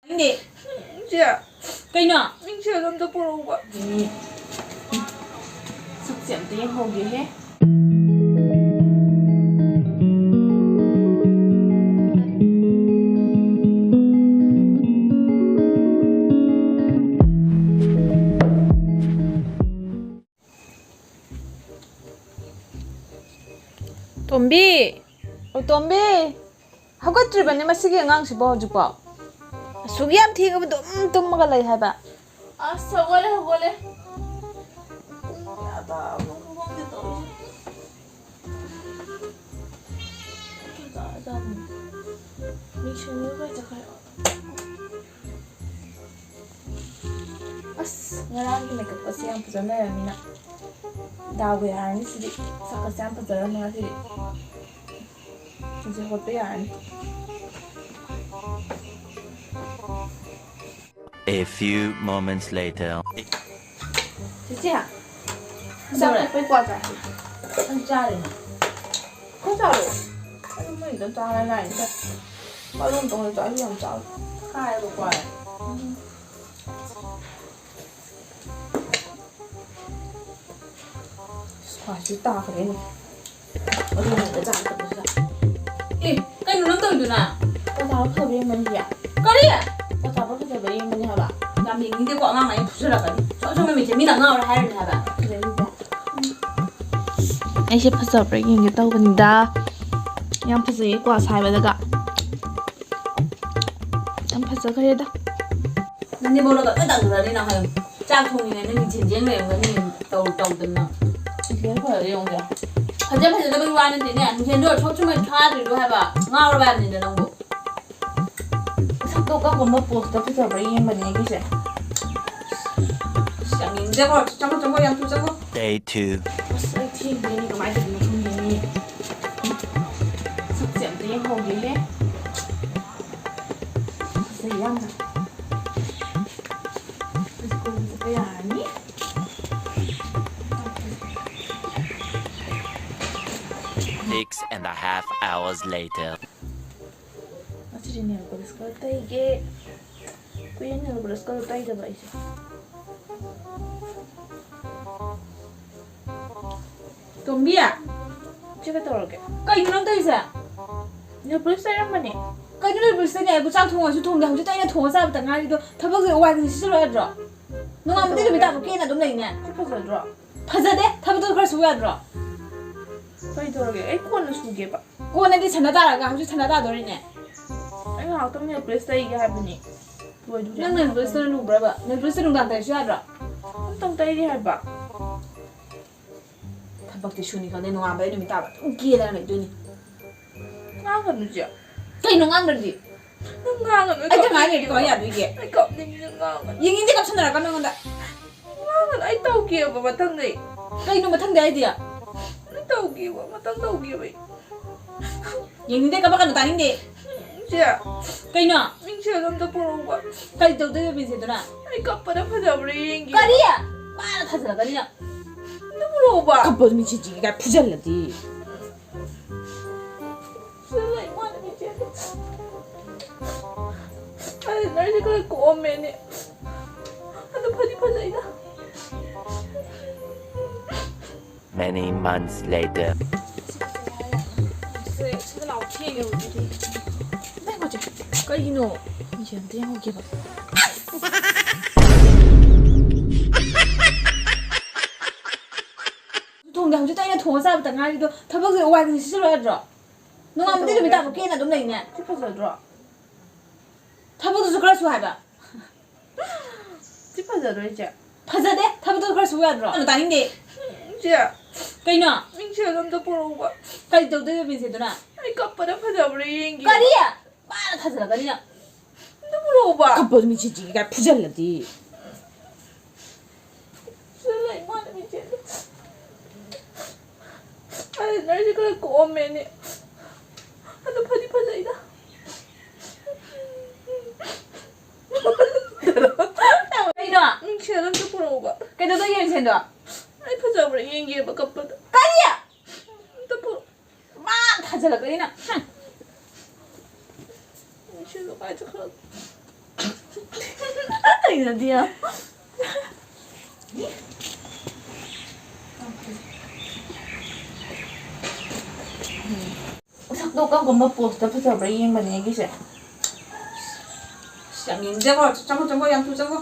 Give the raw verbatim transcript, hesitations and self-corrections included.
ꯅꯪꯗꯤ? ꯏꯆꯦ, ꯀꯩꯅꯣ? ꯅꯪ ꯁꯦꯜ ꯑꯝꯇ ꯄꯨꯔꯛꯎꯕ꯫ ꯁꯛꯁꯦ ꯑꯝꯇ ꯌꯦꯡꯍꯧꯒꯦꯍꯦ꯫ ꯇꯣꯝꯕꯤ! ꯑꯣ, ꯇꯣꯝꯕꯤ! ꯍꯧꯒꯠꯇ꯭ꯔꯤꯕꯅꯤ ꯃꯁꯤꯒꯤ ꯑꯉꯥꯡꯁꯤꯕꯣ ꯍꯧꯖꯤꯛꯐꯥꯎ? ꯑꯁꯨꯛ ꯌꯥꯝ ꯊꯦꯡꯉꯕ ꯑꯗꯨꯝ ꯇꯨꯝꯃꯒ ꯂꯩ ꯍꯥꯏꯕ꯫ ꯑꯁ, ꯍꯧꯒꯠꯂꯦ, ꯍꯧꯒꯠꯂꯦ꯫ ꯄꯨꯡ ꯀꯌꯥ ꯇꯥꯔꯕꯅꯣ ꯈꯪꯗꯦ ꯇꯧꯔꯤꯁꯦ꯫ ꯄꯨꯡ ꯀꯌꯥ ꯇꯥꯔꯖꯥꯠꯅꯣ? ꯃꯤꯁꯟꯒ ꯀꯥꯏ ꯆꯠꯈ꯭ꯔꯦ? ꯑꯁ, ꯉꯔꯥꯡꯒꯤ ꯃꯦꯀꯞꯀꯁꯦ ꯌꯥꯝ ꯐꯖꯅ ꯂꯩꯔꯝꯃꯤꯅ꯫ ꯗꯥꯎꯒ ꯌꯥꯔꯅꯤ ꯁꯤꯗꯤ꯫ ꯁꯛꯀꯁꯦ ꯌꯥꯝ ꯐꯖꯔꯝꯃꯦ ꯉꯁꯤꯗꯤ꯫ ꯍꯧꯖꯤꯛ ꯍꯧꯒꯠꯄ ꯌꯥꯔꯅꯤ꯫ A few moments later. ꯆꯤꯆꯦ, ꯆꯥꯛ ꯀꯩꯗꯧꯔꯦ? ꯇꯣꯛꯄꯩ ꯀ꯭ꯋꯥ ꯆꯥꯁꯤ꯫ ꯅꯪ ꯆꯥꯔꯤꯅꯦ꯫ ꯈꯔ ꯆꯥꯔꯣ꯫ ꯑꯗꯨ ꯃꯣꯏꯗꯣ ꯆꯥꯔ ꯂꯥꯛꯑꯦ꯫ ꯃꯔꯨ ꯑꯃꯇꯪ ꯂꯩꯇ꯭ꯔꯣ? ꯑꯩ ꯌꯥꯝ ꯆꯥꯎ꯫ ꯈꯥꯏꯌꯦꯕꯀꯣ꯫ ꯎꯝ꯫ ꯈ꯭ꯋꯥꯏꯁꯨ ꯇꯥꯈ꯭ꯔꯦꯅꯦ꯫ ꯑꯗꯨꯅꯦ ꯆꯥ ꯊꯛꯄꯁꯤꯗ꯫ ꯑꯦ, ꯀꯩꯅꯣ ꯅꯪ ꯇꯧꯔꯤꯗꯨꯅ? ꯄꯇꯥ ꯐꯖꯕ ꯌꯦꯡꯕꯅꯤꯌꯦ꯫ ꯀꯔꯤ? ꯄꯇꯥ ꯐꯖꯕ ꯌꯦꯡꯕꯅꯤ ꯍꯥꯏꯕ꯫ ꯌꯥꯝ ꯌꯦꯡꯅꯤꯡꯗꯦꯀꯣ, ꯑꯉꯥꯡ ꯑꯩꯅ ꯐꯨꯖꯜꯂꯛꯀꯅꯤ꯫ ꯁꯣꯝ ꯁꯣꯝ ꯃꯃꯤꯠꯁꯦ ꯃꯤꯅ ꯉꯥꯎꯔꯦ ꯍꯥꯏꯔꯅꯤ ꯍꯥꯏꯕ꯫ ꯐꯖꯩꯗꯨꯗꯤ꯫ ꯑꯩꯁꯦ ꯐꯖꯕ꯭ꯔꯥ ꯌꯦꯡꯒꯦ ꯇꯧꯕꯅꯤꯗ꯫ ꯌꯥꯝ ꯐꯖꯩꯌꯦ ꯀ꯭ꯋꯥ ꯁꯥꯏꯕꯗꯒ꯫ ꯌꯥꯝ ꯐꯖꯈ꯭ꯔꯦꯗ꯫ ꯅꯪꯗꯤ ꯃꯣꯔꯣꯛꯀ ꯂꯣꯏ ꯇꯥꯟꯊꯣꯔꯛꯑꯅꯤ ꯅꯪ ꯍꯌꯦꯡ꯫ ꯆꯥꯛ ꯊꯣꯡꯉꯤꯉꯩꯗ ꯃꯤꯡꯁꯦꯟ ꯌꯦꯡ ꯂꯩꯔꯝꯒꯅꯤ ꯇꯧ-, ꯇꯧꯗꯅ꯫ ꯃꯤꯡꯁꯦꯟ ꯐꯖꯅ ꯌꯦꯡꯉꯨꯁꯦ꯫ ꯐꯖ ꯐꯖꯗꯕꯒꯤ ꯋꯥ ꯅꯠꯇꯦꯅꯦ, ꯃꯤꯡꯁꯦꯟꯗꯣ ꯁꯣꯞ ꯁꯨꯝꯕ ꯊꯥꯗ꯭ꯔꯤꯗꯣ ꯍꯥꯏꯕ, ꯉꯥꯎꯔꯕ ꯍꯥꯏꯕꯅꯤꯗ ꯅꯪꯕꯨ꯫ ꯁꯛꯇꯣ ꯀꯔꯝꯕ ꯄꯣꯁꯇ ꯐꯖꯕ꯭ꯔꯥ ꯌꯦꯡꯕꯅꯦ ꯑꯩꯒꯤꯁꯦ꯫ ꯑꯁ, ꯌꯥꯝ ꯌꯦꯡꯅꯤꯡꯗꯦꯀꯣ꯫ ꯆꯪꯉꯣ, ꯆꯪꯉꯣ, ꯌꯥꯝ ꯊꯨ ꯆꯪꯉꯣ꯫ Day two. ꯑꯁ, ꯑꯩ ꯊꯦꯡꯗꯣꯏꯅꯤ, ꯀꯃꯥꯏꯅ ꯇꯧꯗꯣꯏꯅꯣ ꯈꯪꯗꯦꯅꯦ꯫ ꯁꯛꯁꯦ ꯑꯝꯇ ꯌꯦꯡꯍꯧꯒꯦꯍꯦ꯫ ꯐꯖꯩ ꯌꯥꯝꯅ꯫ ꯁ꯭ꯀꯨꯜ ꯆꯠꯄ ꯌꯥꯔꯅꯤ꯫ Six and a half hours later. ꯉꯁꯤꯗꯤ ꯅꯦꯜ ꯄꯣꯂꯤꯁꯀ ꯇꯩꯒꯦ꯫ ꯀꯨꯏꯔꯦ ꯅꯦꯜ ꯄꯣꯂꯤꯁꯀ ꯇꯩꯗꯕ ꯑꯩꯁꯦ꯫ ꯇꯣꯝꯕꯤ! ꯆꯦ, ꯀꯩꯗꯧꯔꯒꯦ? ꯀꯩꯅꯣ ꯅꯪ ꯇꯧꯔꯤꯁꯦ? ꯅꯦꯜ ꯄꯣꯂꯤꯁ ꯇꯩꯔꯝꯕꯅꯦ꯫ ꯀꯩꯅꯣ ꯅꯦꯜ ꯄꯣꯂꯤꯁ ꯇꯩꯅꯤ ꯍꯥꯏꯕꯨ? ꯆꯥꯛ ꯊꯣꯡꯉꯁꯨ ꯊꯣꯡꯗꯦ, ꯍꯧꯖꯤꯛꯇ ꯑꯩꯅ ꯊꯣꯡꯉ ꯆꯥꯕꯇ ꯉꯥꯏꯔꯤꯗꯣ꯫ ꯊꯕꯛꯁꯦ ꯋꯥꯏ ꯁꯤꯠꯆꯜꯂꯣ ꯌꯥꯗ꯭ꯔꯣ? ꯅꯣꯡꯉꯥꯟꯕꯗꯩ ꯅꯨꯃꯤꯠ ꯇꯥꯕ ꯀꯦꯅ ꯑꯗꯨꯝ ꯂꯩꯅꯦ꯫ ꯁꯤ ꯐꯖꯗ꯭ꯔꯣ? ꯐꯖꯗꯦ, ꯊꯕꯛꯇꯣ ꯈꯔ ꯁꯨ ꯌꯥꯗ꯭ꯔꯣ? ꯀꯩꯗꯧꯔꯒꯦ? ꯑꯩ ꯀꯣꯟꯅ ꯁꯨꯒꯦꯕ꯫ ꯀꯣꯟꯅꯗꯤ ꯁꯟꯗ ꯇꯥꯔꯒ, ꯍꯧꯖꯤꯛ ꯁꯟꯗ ꯇꯥꯗꯣꯔꯤꯅꯦ꯫ ꯑꯩ ꯉꯥꯏꯍꯥꯛꯇꯪ ꯅꯦꯜ ꯄꯣꯂꯤꯁ ꯇꯩꯒꯦ ꯍꯥꯏꯕꯅꯤ꯫ ꯂꯣꯏꯗꯣꯔꯦ꯫ ꯅꯪ ꯅꯦꯜ ꯄꯣꯂꯤꯁꯇꯨꯅ ꯂꯨꯕ꯭ꯔꯕ? ꯅꯦꯜ ꯄꯣꯂꯤꯁꯇꯨ ꯅꯨꯡꯗꯥꯡ ꯇꯩꯔꯁꯨ ꯌꯥꯗ꯭ꯔꯣ? ꯑꯝꯇꯪ ꯇꯩꯒꯦ ꯍꯥꯏꯕ꯫ ꯊꯕꯛꯇꯤ ꯁꯨꯅꯤ ꯈꯪꯗꯦ, ꯅꯣꯡꯉꯥꯟꯕꯗꯩ ꯅꯨꯃꯤꯠ ꯇꯥꯕ ꯑꯗꯨꯝ ꯀꯦꯗꯅ ꯂꯩꯗꯣꯏꯅꯤ꯫ ꯉꯥꯡꯒꯅꯨ ꯆꯦ꯫ ꯀꯩꯅꯣ ꯉꯥꯡꯗ꯭ꯔꯗꯤ? ꯅꯪ ꯉꯥꯡꯒꯅꯨ, ꯑꯩ ꯑꯩ ꯀꯃꯥꯏꯅ ꯂꯩꯔꯗꯤ ꯀꯃꯥꯏꯅ ꯀꯞꯅꯤꯡꯉꯦꯕ꯫ ꯌꯥꯗꯣꯏꯒꯦ? ꯑꯩ ꯀꯞꯅꯤꯡꯉꯦ, ꯉꯥꯡꯒꯅꯨ꯫ ꯌꯦꯡꯅꯤꯡꯗꯦ, ꯀꯞꯁꯟꯅꯔꯛꯀꯅꯨ ꯑꯩꯉꯣꯟꯗ꯫ ꯉꯥꯡꯒꯅꯨ, ꯑꯩ ꯇꯧꯒꯦꯕ ꯃꯊꯪꯗꯩ꯫ ꯀꯩꯅꯣ ꯃꯊꯪꯗꯩ ꯍꯥꯏꯗꯤ? ꯑꯩ ꯇꯧꯒꯦꯕ, ꯃꯊꯪ ꯇꯧꯒꯦꯕ ꯑꯩ꯫ ꯌꯦꯡꯅꯤꯡꯗꯦ, ꯀꯞꯄꯛꯀꯅꯨ, ꯇꯥꯅꯤꯡꯗꯦ꯫ ꯆꯦ꯫ ꯀꯩꯅꯣ? ꯃꯤꯡꯁꯦꯜ ꯑꯝꯇ ꯄꯨꯔꯛꯎꯕ꯫ ꯀꯔꯤ ꯇꯧꯗꯣꯏꯕ ꯃꯤꯡꯁꯦꯜꯗꯨꯅ? ꯑꯩ ꯀꯞꯄꯗ ꯐꯖꯕ꯭ꯔꯥ ꯌꯦꯡꯒꯦ꯫ ꯀꯔꯤ? ꯃꯥꯅ ꯊꯥꯖꯤꯜꯂꯛꯀꯅꯤ ꯅꯪ꯫ ꯑꯝꯇ ꯄꯨꯔꯛꯎꯕ꯫ ꯀꯞꯄꯗ ꯃꯤꯡꯁꯦꯜ ꯆꯤꯡꯒꯦ ꯀꯥꯏ ꯐꯨꯖꯜꯂꯗꯤ꯫ ꯁꯤꯗ ꯂꯩ ꯃꯥꯅ ꯃꯤꯡꯁꯦꯜꯗꯣ꯫ ꯑꯩ ꯅꯔꯁꯦ ꯈꯔ ꯀꯣꯝꯃꯦꯅꯦ꯫ ꯑꯗꯨ ꯐꯗꯤ ꯐꯖꯩꯗ꯫ Many months later. ꯁꯤꯗ ꯂꯥꯛꯑꯣ, ꯊꯦꯡꯉꯦ ꯍꯧꯖꯤꯛꯇꯤ꯫ ꯉꯥꯏꯈꯣ ꯆꯦ, ꯀꯩꯒꯤꯅꯣ? ꯃꯤꯡꯁꯦꯜ ꯑꯝꯇ ꯌꯦꯡꯍꯧꯒꯦꯕ꯫ ꯊꯣꯡꯗꯦ, ꯍꯧꯖꯤꯛꯇ ꯑꯩꯅ ꯊꯣꯡꯉ ꯆꯥꯕꯇ ꯉꯥꯏꯔꯤꯗꯣ꯫ ꯊꯕꯛꯁꯦ ꯋꯥꯏ ꯁꯤꯠꯆꯜꯂꯣ ꯌꯥꯗ꯭ꯔꯣ? ꯅꯣꯡꯉꯥꯟꯕꯗꯩ ꯅꯨꯃꯤꯠ ꯇꯥꯕ ꯀꯦꯅ ꯑꯗꯨꯝ ꯂꯩꯅꯦ꯫ ꯁꯤ ꯐꯖꯗ꯭ꯔꯣ? ꯊꯕꯛꯇꯨꯁꯨ ꯈꯔ ꯁꯨ ꯍꯥꯏꯕ꯫ ꯁꯤ ꯐꯖꯗ꯭ꯔꯣ ꯏꯆꯦ? ꯐꯖꯗꯦ꯫ ꯊꯕꯛꯇꯨꯁꯨ ꯈꯔ ꯁꯨ ꯌꯥꯗ꯭ꯔꯣ? ꯀꯩꯅꯣ ꯇꯥꯅꯤꯡꯗꯦ꯫ ꯏꯆꯦ, ꯀꯩꯅꯣ? ꯃꯤꯡꯁꯦꯜ ꯑꯝꯇ ꯄꯨꯔꯛꯎꯕ꯫ ꯀꯔꯤ ꯇꯧꯗꯣꯏꯕ ꯃꯤꯡꯁꯦꯜꯗꯨꯅ? ꯑꯩ ꯀꯞꯄꯗ ꯐꯖꯕ꯭ꯔꯥ ꯌꯦꯡꯒꯦ꯫ ꯀꯔꯤ? ꯃꯥꯅ ꯊꯥꯖꯤꯜꯂꯛꯀꯅꯤ ꯅꯪ꯫ ꯑꯝꯇ ꯄꯨꯔꯛꯎꯕ꯫ ꯀꯞꯄꯗ ꯃꯤꯡꯁꯦꯜ ꯆꯤꯡꯒꯦ ꯀꯥꯏ ꯐꯨꯖꯜꯂꯗꯤ꯫ ꯁꯤꯗ ꯂꯩ ꯃꯥꯅ ꯃꯤꯡꯁꯦꯜꯗꯣ꯫ ꯑꯩ ꯅꯔꯁꯦ ꯈꯔ ꯀꯣꯝꯃꯦꯅꯦ꯫ ꯑꯗꯨ ꯐꯗꯤ ꯐꯖꯩꯗ꯫ ꯀꯩꯅꯣ? ꯃꯤꯡꯁꯦꯜ ꯑꯝꯇ ꯄꯨꯔꯛꯎꯕ꯫ ꯀꯩꯗꯧꯗꯣꯏꯒꯦ ꯃꯤꯡꯁꯦꯜꯗꯣ? ꯑꯩ ꯐꯖꯕ꯭ꯔꯥ ꯌꯦꯡꯒꯦꯕ ꯀꯞꯄꯗ꯫ ꯀꯔꯤ? ꯑꯝꯇ ꯄꯨꯔꯛ- ꯃꯥ ꯊꯥꯖꯤꯜꯂꯛꯀꯅꯤ ꯅꯪ꯫ ꯍꯨꯝ꯫ ꯍꯩꯅꯗꯦ ꯌꯥꯝ꯫ ꯁꯛꯇꯣ ꯀꯔꯝ ꯀꯔꯝꯕ ꯄꯣꯁꯇ ꯐꯖꯕ꯭ꯔꯥ ꯌꯦꯡꯕꯅꯦ ꯑꯩꯒꯤꯁꯦ꯫ ꯑꯁ, ꯌꯥꯝ ꯌꯦꯡꯖꯕ꯫ ꯆꯪꯉꯣ, ꯆꯪꯉꯣ, ꯌꯥꯝ ꯊꯨ ꯆꯪꯉꯣ꯫